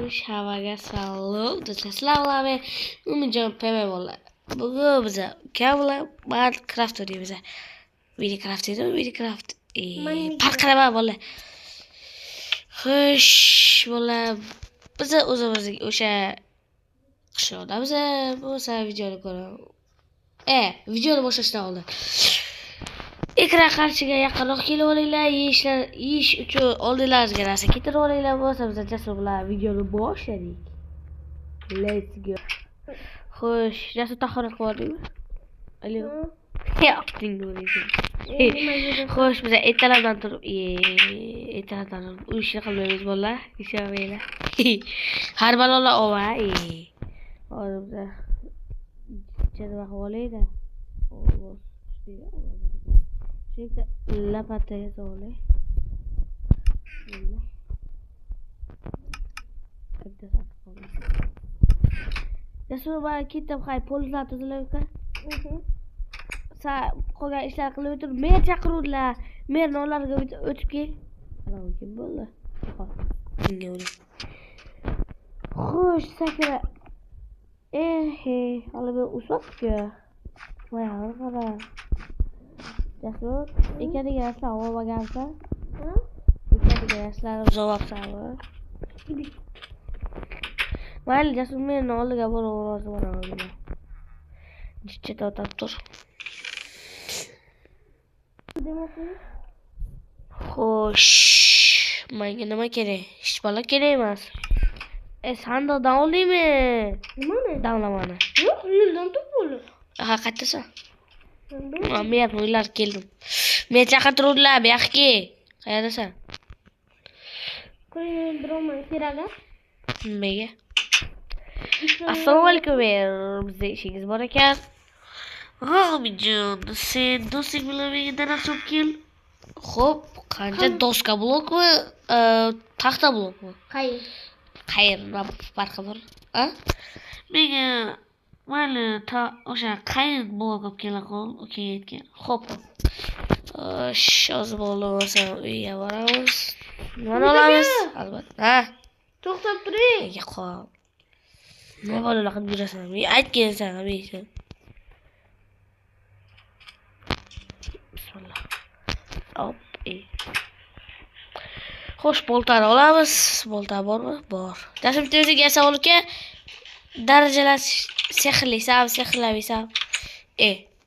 Xo'sh, hammaga salom. Do'stlar, sizlar bilan Umidjon PM bo'ladi. Bugun biz ukam bilan Minecraft o'ynaymiz. Minecraft edi, Minecraft. Parqirama bola. Xo'sh, bola, biz o'zimizning o'sha qishloqdamiz. Bo'lsa videoni ko'rib. Videoni boshlashdan oldin ekran qarshiga yaqinroq kelib olinglar, yeyish uchun oldinglaringizga narsa keltirib olinglar. Bo'lsa biz Jasur bilan videoni boshladik. Let's go. Xo'sh, Jasur tahorat qilib oldingmi? Alo. Yo'q, o'raysan. Xo'sh, biz ertalabdan turib, uy ishini qilmaymiz bolalar, ishonmanglar. Har balolar ova. Hozir biz jadval qilib olaylik. Shuncha lapataga solay. Jasur bana ketdim, hay polizlar tuzilib-ku. Sa qolgan ishlar qilib o'tirib, mer chaqiruvdilar. Merni ularga o'tib kel. Ana kim bo'ldi? Hop, unga uring. Xo'sh, sakra. Hali bu usotku. Voy, qara. Jasur, ekadigan narsalar olmagansan? Ekadigan narsalarni olibsanmi? Mayli, Jasur meni oldiga borib rozi boraman. Jichcha tortib tur. Xo'sh, menga nima kerak? Hech balo kerak emas. Sandiqdan oldingmi? Nimani? Damlamani. Yo'q, yo'ldan topib oldim. Ha, qayerdasan? Men o'ylar keldim. Men chaqirtiruvdilar, bu yoqqa kel. Qayerdasan? Qo'y, birovman kerak. Nimaga? Assalomu alaykum, bizda ishingiz bor ekan. Umidjon, sen do'sting bilan menga daraxt olib kel. Xo'p, qancha doska blokmi, taxta blokmi? Qayin. Qayin, nima farqi bor? A? Menga mayli, o'sha qayin blok olib kela qol, okey aytgan. Xo'p. Hozir bo'lmasa uyga boramiz. Nimani olamiz? Albatta. Ha? To'xtab turing. Nega qol? Nima bolalar qilib yurasan? Men aytgansan, men. Bismillah. Hop. Xo'sh, boltani olamiz. Bolta bormi? Bor. Jasur bitta o'ziga yasab olib-ka. Darajalar sehrlaysan, sehrlamaysan.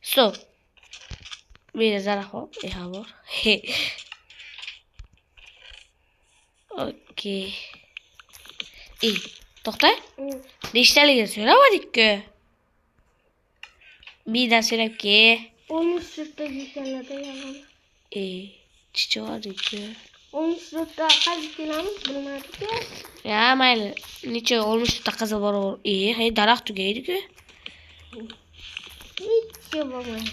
Stop. Meni zarar bor. Ha, bor. Okey. To'xta. Nechtaligini so'ramadik-ku. Mendan so'rab ke. 13 ta ekanlarda yolg'on. Chichordik-ku. 13 ta qazib kelamiz, bilmadik-ku. Ya, mayli. Necha 13 ta qizil bor. Hey, daraxt tugaydi-ku. Hech bo'lmaydi.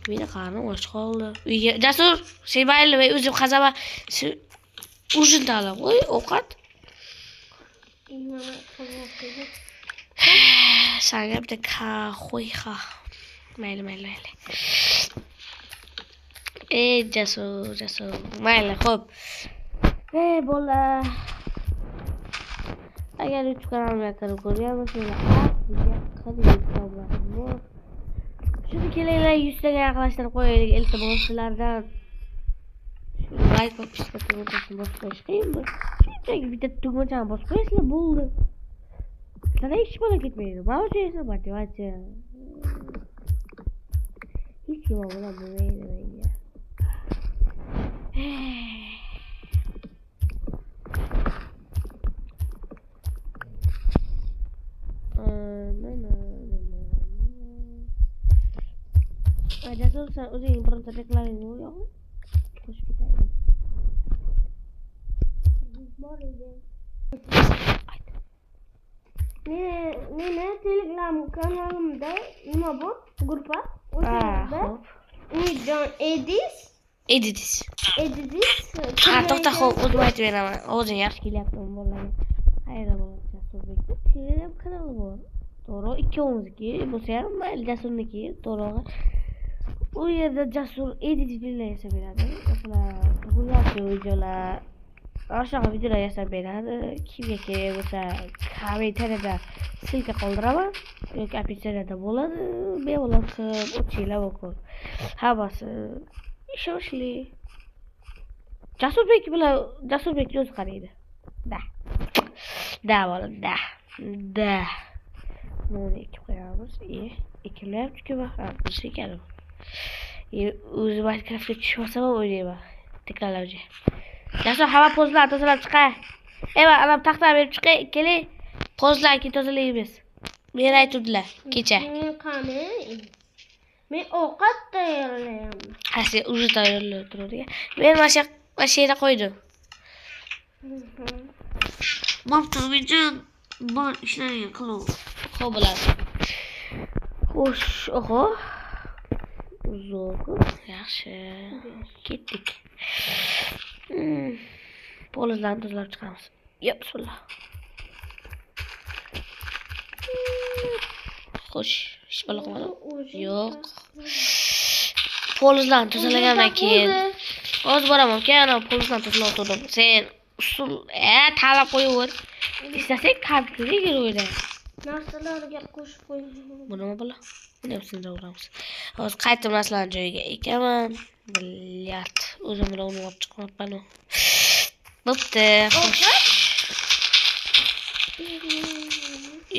Meni qarnim och qoldi. Uyga Jasur, sen mayli, men o'zim qazaman. Ujin talab qo'y, ovqat. Sanga bitta qo'y ha. Mayli, mayli, mayli. Jasur, Jasur. Mayli, xo'p. Bola. Agar YouTube kanalimga kirib ko'rgan bo'lsanglar, shuni kelinglar 100 taga yaqinlashtirib qo'yaylik, iltimos sizlardan. Like va подписка bosib qo'yish qiyinmi? Shunchaki bitta tugmachani bosib qo'yasizlar, bo'ldi. Sizlardan hech balo ketmaydi. Mana shu esa motivatsiya. Hech kim obuna bo'lmaydi menga. Jasur, sen o'zing birinchi reklamangizni yo'qmi? Qo'shib ketaylik. Bor edi. Meni Telegram kanalimda nima bor? Guruh. O'sha yerda Umidjon Edis. Edis. Edis. Ha, to'xta, xo'p, o'zim aytib beraman. O'zing yaxshi kelyapti bolalarga. Qayerda bo'ladi Jasurbekda? Telegram kanali bor. To'g'ri, ikkovimizniki bo'lsa ham mayli, Jasurniki, to'g'ri. U yerda Jasur edit bilan yasab beradi. Masalan, videolar, Shunaqa videolar yasab beradi. Kimga kerak bo'lsa, kommentariyada ссылка qoldiraman yoki описание da bo'ladi. Bemalol qilib o'tishinglar mumkin. Hammasi ishonchli. Jasurbek bilan Jasurbek o'zi qaraydi. Да. Да, bolam, да. Да. Buni ekib qo'yamiz. Ekilyapti-ku. Ha, o'zi ekan. O'zi Minecraftga tushmasam ham o'ynayman. Takrorlovchi. Jasur, hamma pozlar tozalab chiqay. Eva, anam taxta berib chiqay, keling. Pozlar keyin tozalaymiz. Men aytuvdilar kecha. Men qani? Men ovqat tayyorlayapman. Ha, sen уже tayyorlab turadi. Men mana shu yerga qo'ydim. Bo'pti, Umidjon, bor ishlaringni qilib. Xo'p bo'ladi. Xo'sh, oho. Zo'r, yaxshi. Ketdik. Polizlarni tozalab chiqamiz. Yop, bismillah. Xo'sh, hech balo qilmadim. Yo'q. Polizlarni tozalagandan keyin hozir boraman, keyin ana polizlarni tozalab o'tirdim. Sen usul, talab qo'yaver. Istasang kompyuterga kirib o'yna. Narsalarga qo'shib qo'ying. Bu nima bo'la? Buni ham sindiramiz. Hozir qaytib narsalarni joyiga ekaman. Блядь, o'zim bilan uni olib chiqmabman. Bo'pti.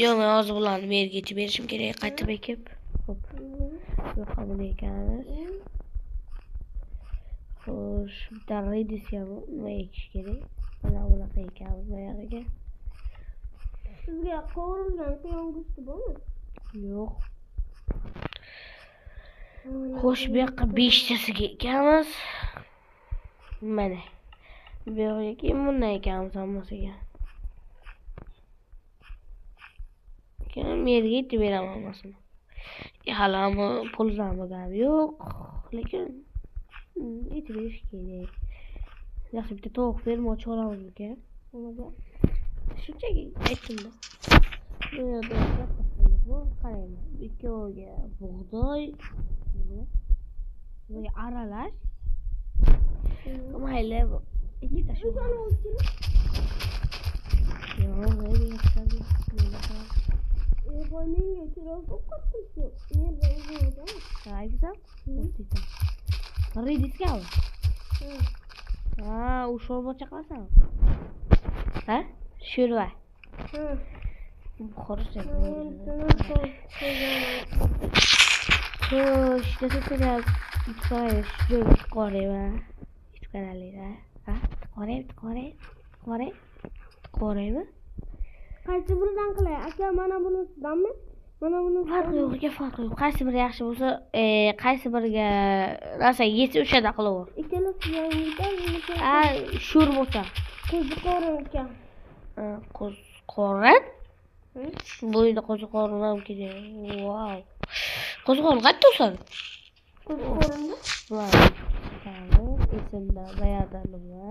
Yo'q, men hozir bularni merga yetib berishim kerak, qaytib ekib. Xo'p. Yo'q, buni ekamiz. Xo'sh, bitta redisga nima ekish kerak? Mana bunaqa ekamiz boyag'iga. Sizga qovurilgan quyon go'shti bormi? Yo'q. Xo'sh, bu yoqqa 5 tasiga ekamiz. Mana. Bu yoqqa keyin bundan ekamiz hammasiga. Keyin merga yetib beraman hammasini. Hali hamma pulzam yo'q, lekin yetib berish kerak. Yaxshi, bitta tovuq ferma ochib olamizmikan? Nimaga? Shunchaki aytdim-da. Bu yerda bu qarayman. Ikkoviga bug'doy, bunga aralash. Mayli, ikkita shu. Yo'q, Menga kerak ovqat qilish. Men o'zim. Qaysi? Rediskami? Ha, u sho'rva chaqasan. Ha? Sho'rva. Xo'sh, xo'sh, tiqoraymi? Qaysi biridan qilay? Aka, mana bunisidanmi? Mana buni farqi yo'q, aka, farqi yo'q. Qaysi biri yaxshi bo'lsa, qaysi biriga narsa yetsa o'shada qilaver. Ikkalasi yangidan. Ha, sho'rva. Qo'ziqorin ekan. Qo'ziqorin? Bu yerda qo'ziqorin ham kerak. Vau. Qo'ziqorin qayerda o'sadi? Qo'ziqorinmi? Vau. Esimda bayoqda nima?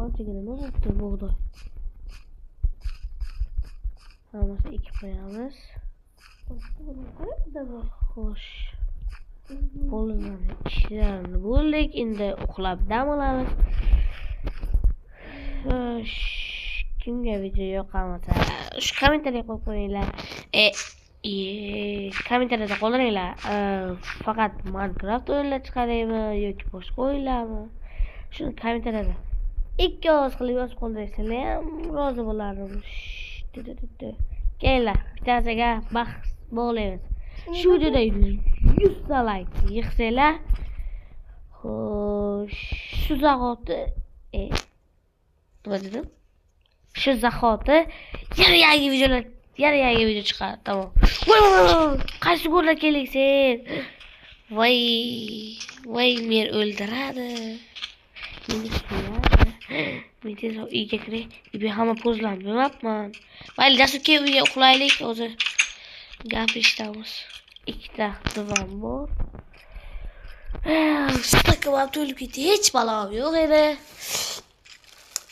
Anchagina nima bo'libdi bug'doy. Hammasi ekib qo'yamiz. Xo'sh. Qo'llarni ishlarini bo'ldik. Endi uxlab dam olamiz. Xo'sh, kimga video yoqamasa, shu kommentariya qo'yib qo'yinglar. Kommentariyada qoldiringlar. Faqat Minecraft o'yinlar chiqaraymi yoki boshqa o'yinlarmi? Shuni kommentariyada ikki og'iz qilib yozib qoldirsanglar ham rozi bo'lardim. Kelinglar, bittasiga bahs bog'laymiz. Shu videoda 100 ta like yig'sanglar, xo'sh, shu zahoti nima dedim? Shu zahoti yana yangi videolar, yana yangi video chiqadi. Tamom. Qaysi go'rlar keling sen? Voy, voy, men o'ldiradi. Meni so'yadi. Men tezroq uyga kiray. Bu hamma pozlarni bilmabman. Mayli, Jasur, kel uyga uxlaylik hozir. Gap eshitamiz. Ikkita divan bor. Stakam ham to'lib ketdi. Hech balom yo'q edi.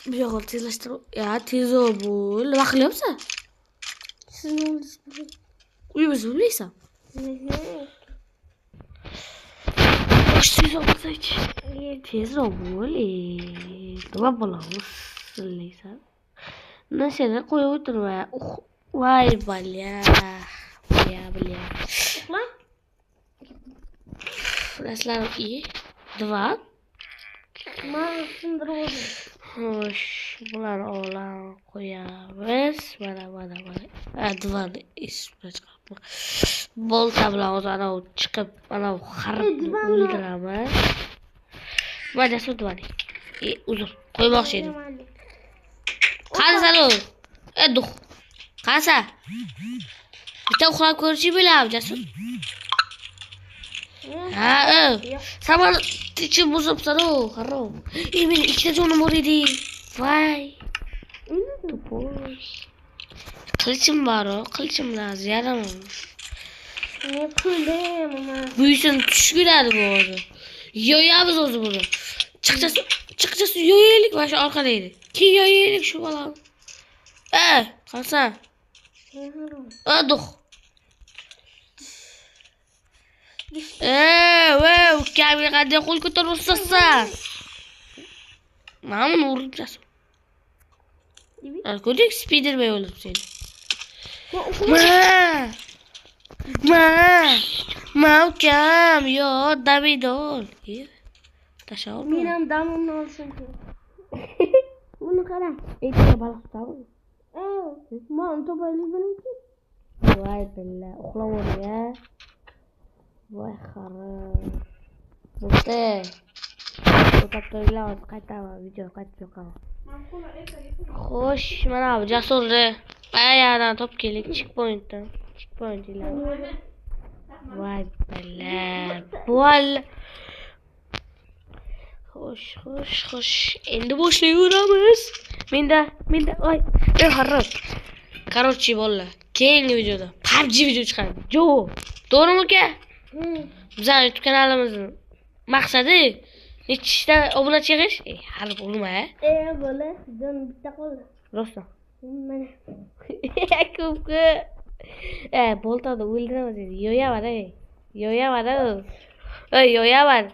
Bu yog'ini tezlashtirib, ya tezroq bo'l. Nima qilyapsan? Sizni o'ldirishni Uyimizni bilmaysan. Xo'sh, tezroq bo'lsaychi. Tezroq bo'l. Nima bo'lamiz? Sillaysan. Nashani qo'yib o'tirma. Voy bala. Bala, bala. Uxla. Narsalar i. Два. Man sindirib oldim. Xo'sh, bularni olib qo'yamiz. Mana, mana, mana. Ha, divanni esimdan chiqaribman. Bolta bilan hozir anavi chiqib, anavi haribni divanni- o'ldiraman. Va Jasur divani. Uzr, qo'ymoqchi edim. Qanasan u? Дух. Qanasa? Bitta uxlab ko'rishing bilan Jasur. Ha, Sen bana tichim buzibsan u, harom. Meni ikkita jonim bor edi. Voy. Тупой. Qilichim bor, qilichim bilan yaraman. Ne kuldim ama. Buysin tushib bu hozir. Yoyamiz o'zi buni. Chiqchasi, chiqchasi yoyaylik mana shu orqada edi. Keyin yoyaylik shu bolani. Qanasan? Дух. Ukamga qanday qo'l ko'taribsan? Mana buni urib Jasur. Ko'rdik, Spiderman o'ldirib seni. Ma! Ma! Ma ukam, yo, Davidol. Tasha olma. Men ham damimni olishim kerak. Buni qara. Ertaga baliq tutamiz. Man topaylik birinchi. Voy billa, uxlaver ya. Voy harom. Bo'pti. O'tab turinglar, hozir qaytaman, video qaytib yoqaman. Xo'sh, mana bu Jasurni qayerdan topib keldik? Checkpointdan. Checkpoint ilan. Voy billa. Voy. Xo'sh, xo'sh, xo'sh. Endi boshlayveramiz. Menda, voy, harom. Короче, bolalar, keyingi videoda PUBG video chiqadi. Jo, to'g'rimi aka? Bizning YouTube kanalimizning maqsadi nechta obunachi yig'ish? Hali urma. Bola, jon bitta qoldi. Rostdan. Mana. Ko'pku. Boltada o'ldiramiz endi. Yo'yaman, Yo'yaman. Yo'yaman.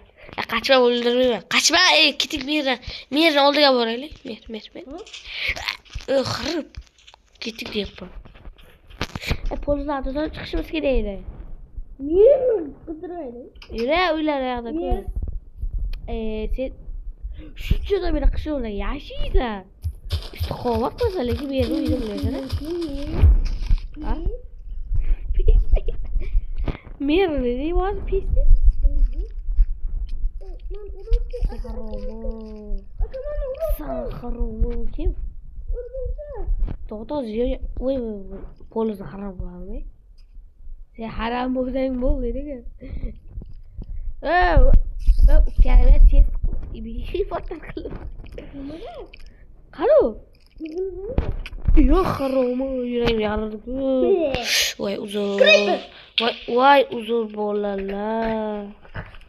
Qochma, o'ldirmayman. Qochma, keting merni. Merni oldiga boraylik. Mer, mer, mer. Xirib. Ketdik deyapman. Polizlardan chiqishimiz kerak edi. Merni qidiraylik. Yura, uylar yoqda ko'r. Sen shunchadan beri qishloqda yashaysan. Istiqomat qilsa, lekin bu yerda uyda bo'lasan. Ha? Mer dedi, hozir pes. San haromi kim? To'xta, voy, voy, polizni harom bo'ladimi? Sen harom bo'lsang bo'ldi, dedi. Ukamga tez fotor qilib. Qani? Yo'q, haromi, yuragim yarildi-ku. Voy, uzr. Voy, voy, uzr bolalar.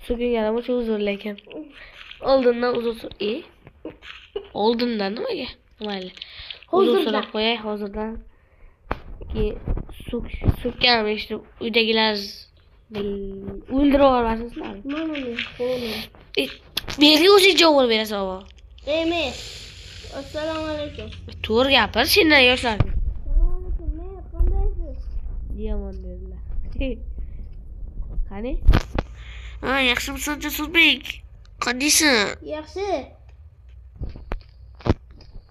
So'kinganim uchun uzr lekin. Oldindan uzr Oldindan nimaga? Mayli. Uzr so'rab qo'yay hozirdan. Keyin so'kkanim eshitib uydagilar o'ldirib yubormasin sizlarni. Mana men, qo'lim. Berga o'zing javob berasan bobо. Men. Assalomu alaykum. To'g'ri gapir, sendan yoshlar. Assalomu alaykum, men qandaysiz? Yomon dedilar. Qani? Ha, yaxshimisan Jasurbek? Qandaysan? Yaxshi.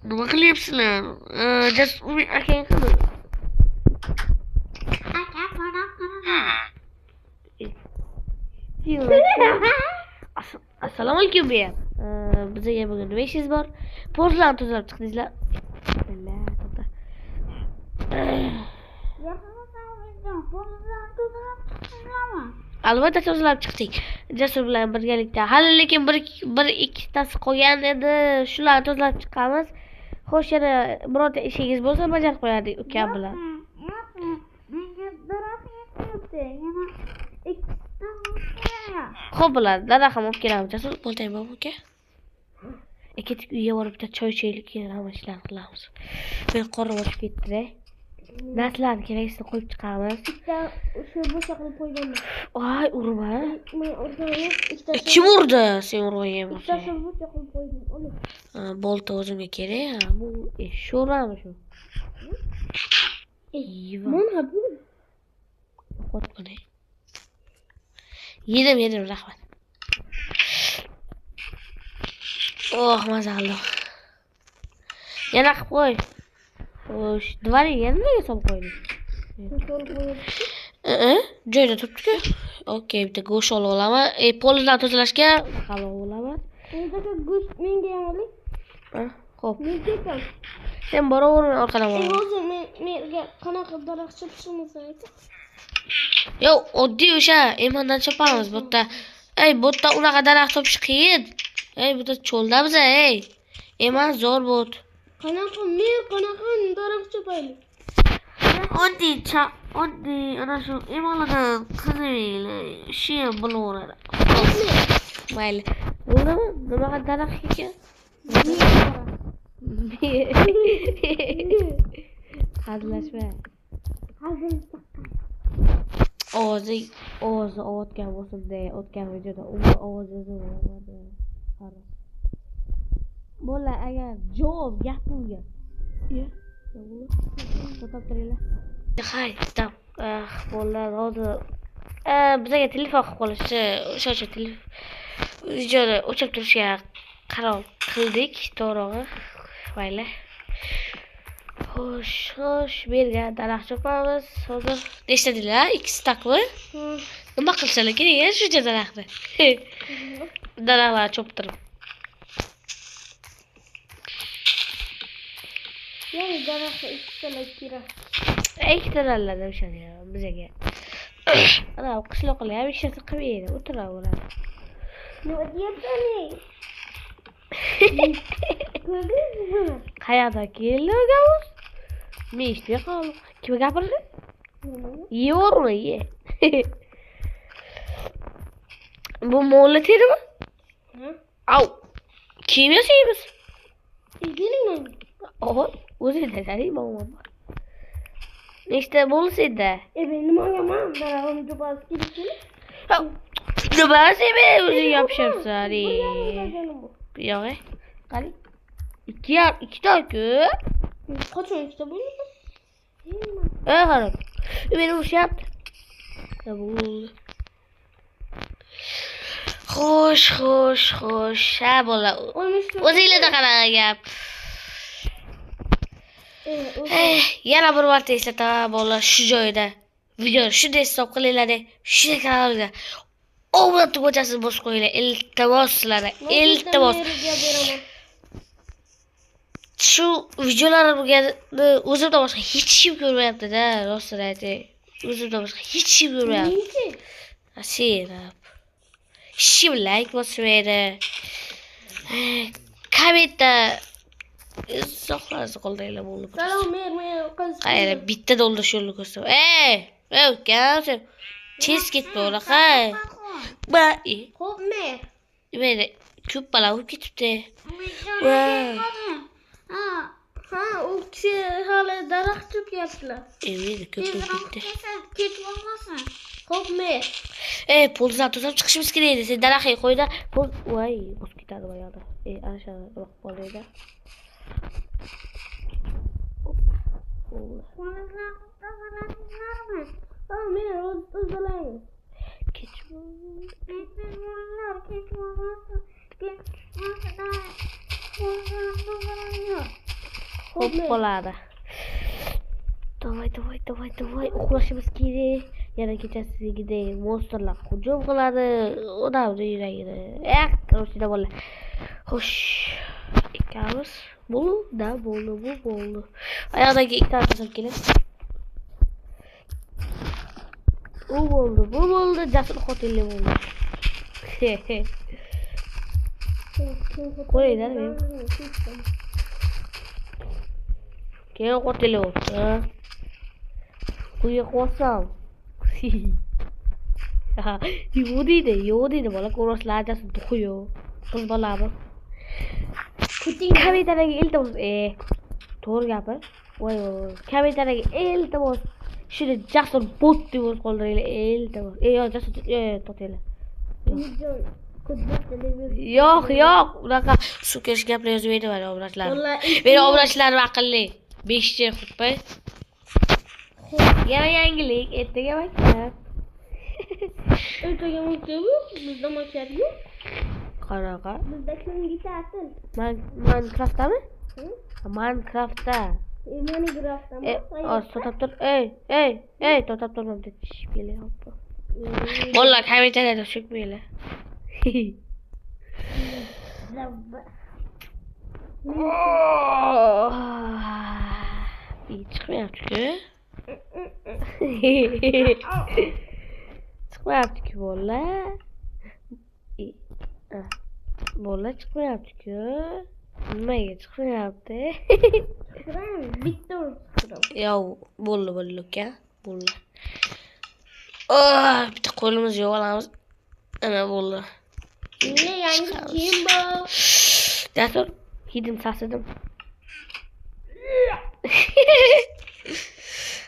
Nima qilyapsizlar? Jasurbek akang qani? Assalomu alaykum beyam. Bizga bugun nima ishingiz bor? Portlarni tozalab chiqdingizlar. To'xta. Albatta tozalab chiqdik. Jasur bilan birgalikda. Hali lekin bir ikkitasi qolgan edi. Shularni tozalab chiqamiz. Xo'sh, yana birorta ishingiz bo'lsa bajarib qo'yardik ukam bilan. Menga daraxt yetmayapti. Yana ikkita Xo'p, bo'ladi. Daraxt ham olib kelamiz. Jasur, bo'ltang bobo aka. Ketdik uyga borib bitta choy ichaylik, keyin hamma ishlarni qilamiz. Men qornim ochib ketdi-da. Narsalarni keragisini qo'yib chiqamiz. Ikkita shu bo'sha qilib qo'yganman. Ay, urma. Men urganim ikkita. Kim urdi? Sen urgan bo'lsang. Ikkita bo'sha qilib qo'ydim. Oling. Bolta o'zimga kerak. Bu sho'rami shu? Mana bu. Yo'qot buni. Yedim, yedim, rahmat. Oh, maza qildim. Yana qilib qo'y. Xo'sh, dvoriga nimaga solib qo'ydik? Joyida turibdi-ku. Okey, bitta go'sht olib olaman. Polizdan tozalashga qalov olaman. Endi go'sht menga ham oling. Xo'p. Menga. Sen boraver, men orqadan boraman. O'zi menga qanaqa daraxt chopishimizni ayting. Yo'q, oddiy o'sha emandan chopamiz bu yerda. Ey, bu yerda unaqa daraxt topish qiyin. Ey, bu yerda cho'ldamiz, ey. Eman zo'r bu. Qanaqa men qanaqa daraxt chopaylik? Oddiy, oddiy ana shu emanlardan qiziminglar, shu ham bo'laveradi. Mayli. Bo'ldimi? Nimaga daraxt ekan? Hazillashma. Hazil. Ovozi o'tgan bo'lsin-da, o'tgan videoda u ovoz yozilmadi. Bola agar javob gapimga. To'xtab turinglar. Hay, tam. Bolalar hozir bizga telefon qilib qolishdi. O'sha uchun videoni o'chirib turishga qaror qildik, to'g'rig'i. Mayli. Xo'sh, xo'sh, bu yerga daraxt chopamiz. Hozir nechta dedilar? 2 stakmi? Nima qilsalar kerak shuncha daraxtni? Daraxtlarni choptirib. Ya'ni daraxtni ikkitalar kerak. Ikkitalardan o'shani bizga. Ana qishloqlar ham hech narsa qilmaydi, o'tiraveradi. Nima deyapsan? Ko'rdingizmi? Qayerdan keldi o gavur? Men eshitmay qoldim. Kim gapirdi? Yeyaverma, ye. Bu mo'lla terimi? Au. Kiyim yasaymiz. Bering menga. Oho, o'zing taring, bobo. Nechta bo'lsa edi? Men nimaga man daraxtni chopasi kerak? Nima sen o'zing yopishyapsan? Yo'q, qarang. Ikkita-ku. Qachon ikkita bo'ldi? Qarang. Meni urishyapti. Bo'ldi. Xo'sh, xo'sh, xo'sh. Ha, bola. O'zinglarda qanaqa gap? Yana bir marta eslataman, bola, shu joyda videoni shunday hisob qilinglar, shunday kanalga obuna tugmachasini bosib qo'yinglar. Iltimos sizlarga, iltimos. Shu videolarimni o'zimdan boshqa hech kim ko'rmayapti-da, rostini aytay. O'zimdan boshqa hech kim ko'rmayapti. Sen hech kim like bosmaydi. Kommentda izohlarni qoldiringlar bo'ldi. Salom, men qiz. Qayerda bitta do'ldish yo'lini ko'rsam. Ey, ey, ukam, tez ketma unaqa. Ba, Xo'p, men. Mayli, ko'p balo bo'lib ketibdi. Ha, u kishi hali daraxt chopyaptilar. Mayli, ko'p bo'lib ketdi. Kech bo'lmasin. Xo'p, men. Poldan to'sib chiqishimiz kerak edi. Sen daraxtga qo'yda, pol, voy, bosib ketadi boyada. Ana shu yo'q bo'ldi. Ha, men o'zdalayman. Kech bo'ldi. Xo'p bo'ladi. Davay, davay, davay, davay. Uxlashimiz kerak. Yana kechasigidek monsterlar hujum qiladi. Odamni yuragini. Короче, bola. Xo'sh, ikkamiz. Bo'ldi, bo'ldi, bu bo'ldi. Oyoqdagi ikkita tashlab keling. U bo'ldi, bu bo'ldi, Jasur qotillik bo'ldi. Qo'yinglar men. Keyin qotillik bo'ldi. Quyi qo'ysam. Yo'q deydi, yo'q deydi bola, ko'rasizlar, Jasur duxi yo'q. Qiz bolami? Kommentariyaga iltimos, to'g'ri gapir. Voy voy. Kommentariyaga iltimos shuni Jasur bot deb yozib qoldiringlar, iltimos. Yo'q, Jasur, yo'q, to'xtanglar. Yo'q, yo'q, unaqa so'kish gaplar yozmaydi mana obunachilar. Meni obunachilarim aqlli. 5-chi xutba. Yana yangilik, ertaga maktab. Ertaga maktab yo'q, bizda maktab yo'q. Qanaqa? Bizda kungi ta'til. Minecraftdami? Minecraftda. Minecraftdami? To'xtab tur. Ey, ey, ey, to'xtab tur, men tushib kelyapti. Bolalar kommentariyada so'kmanglar. Chiqmayapti-ku. Chiqmayapti-ku bolalar. Bolalar chiqmayapti-ku. Nimaga chiqmayapti? Bitta urib chiqiraman. Yo'q, bo'ldi, bo'ldi uka, bo'ldi. Bitta qo'limizni yuvib olamiz. Ana bo'ldi. Ne yangi kiyim bu? Jasur, hidin sasidim.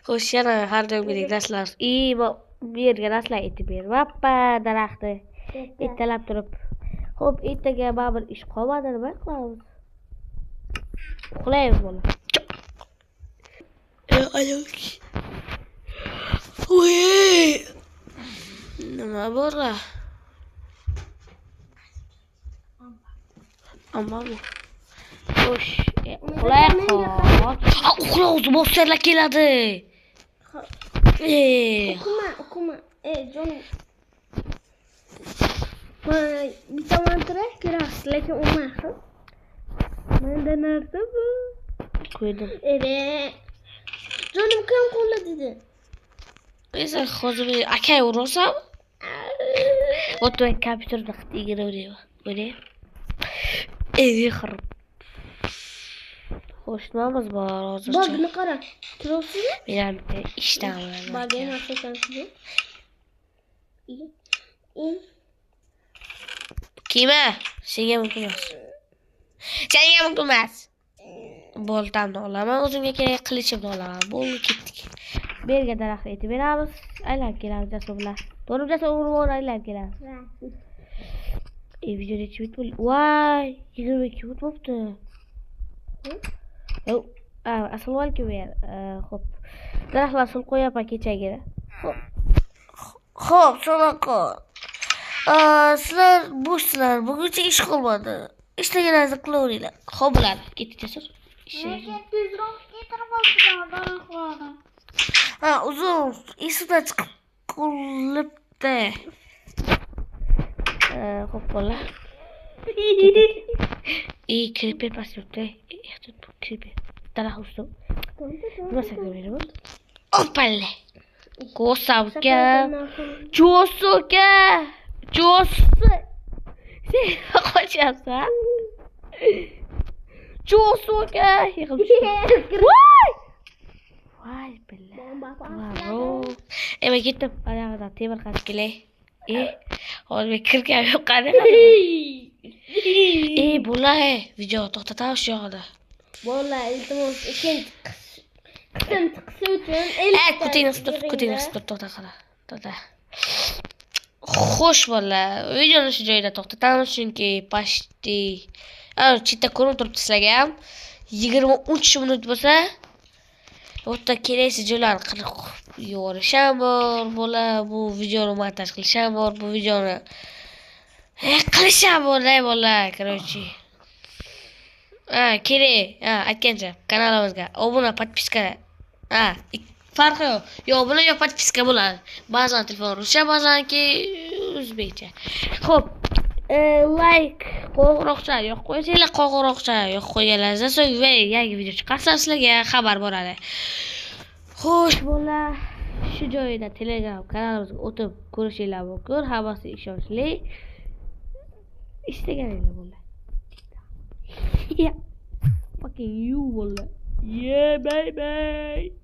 Xo'sh, yana har doimgidek darslar. Bu yerga darslar aytib bermabman daraxtni. Ertalab turib. Xo'p, ertaga baribir ish qolmadi, nima qilamiz? Uxlaymiz bola. Voy! Nima bor? Ammo. Xo'sh, uxlay qol. Uxla o'zi monsterlar keladi. O'qima, o'qima. Jonim. Bitta mantra kerak, lekin o'lmaydi. Menda narsa bu. Qo'ydim. Jonim kim qo'lla dedi. Esa hozir aka ursam. O'tay kompyuterda qilib o'ynayman. Xirb. Xo'sh, nimamiz bor hozircha? Bor, buni qara. Turibsizmi? Men ham bitta ishdan olaman. Borgan narsa. Kiyma, senga mumkin emas. Senga mumkin emas. Boltamni olaman, o'zimga kerak qilichimni olaman. Bo'ldi, ketdik. Bu yerga daraxt ekib beramiz. Aylanib kelamiz Jasur bilan. To'g'ri, Jasur o'rmon aylanib kelamiz. Video necha minut bo'ldi? Voy, 22 minut bo'libdi. Assalomu alaykum. Xo'p. Daraxtlar sul qo'yapman kechagina. Xo'p, shunaqa. Sizlar bo'shsizlar, buguncha ish qolmadi. Ishlaganlaringizni qilaveringlar. Xo'p, bo'ladi. Ketdik Jasur. Lekin tezroq ketirmaslar daraxtlarni. Ha, uzr, esimdan chiqib qolibdi. Xo'p, bolalar. Creeper pasibdi. Ehtiyot bo'l, creeper. Daraxt ustida. Nima sakrab? Opala. Ko'savka. Cho'suka. Cho'si. Sen qochyapsan? Cho'suka. Yiqilib tushdim. Voy! Voy billa. Men ketdim. Oyog'idan temir qazib kelay. Hozir men kirgan yo'q, qani. Bola, video to'xtatamiz shu yoqda. Bola, iltimos, ikkinchi qism chiqishi uchun kutingni qisib tur, kutingni qisib tur, to'xta qara. To'xta. Xo'sh bola, videoni shu joyda to'xtatamiz, chunki почти chetda ko'rinib turibdi sizlarga ham. 23 minut bo'lsa, bu yerda kerakli joylarni qirib yuborish ham bor, bola, bu videoni montaj qilish ham bor, bu videoni qilish ham bor, bola, короче. Kerak, aytgancha kanalimizga obuna, podpiska, farqi yo'q. Yo obuna yo podpiska bo'ladi. Ba'zan telefon ruscha, ba'zanki o'zbekcha. Xo'p, like, qo'ng'iroqcha yo'q qo'ysanglar, qo'ng'iroqcha yo'q qo'yganlaringizdan so'ng va yangi video chiqarsa sizlarga xabar boradi. Xo'sh, bola, shu joyda Telegram kanalimizga o'tib ko'rishinglar mumkin. Hammasi ishonchli. Istaganinglar bola. Yeah. Fucking you bola. Yeah, baby.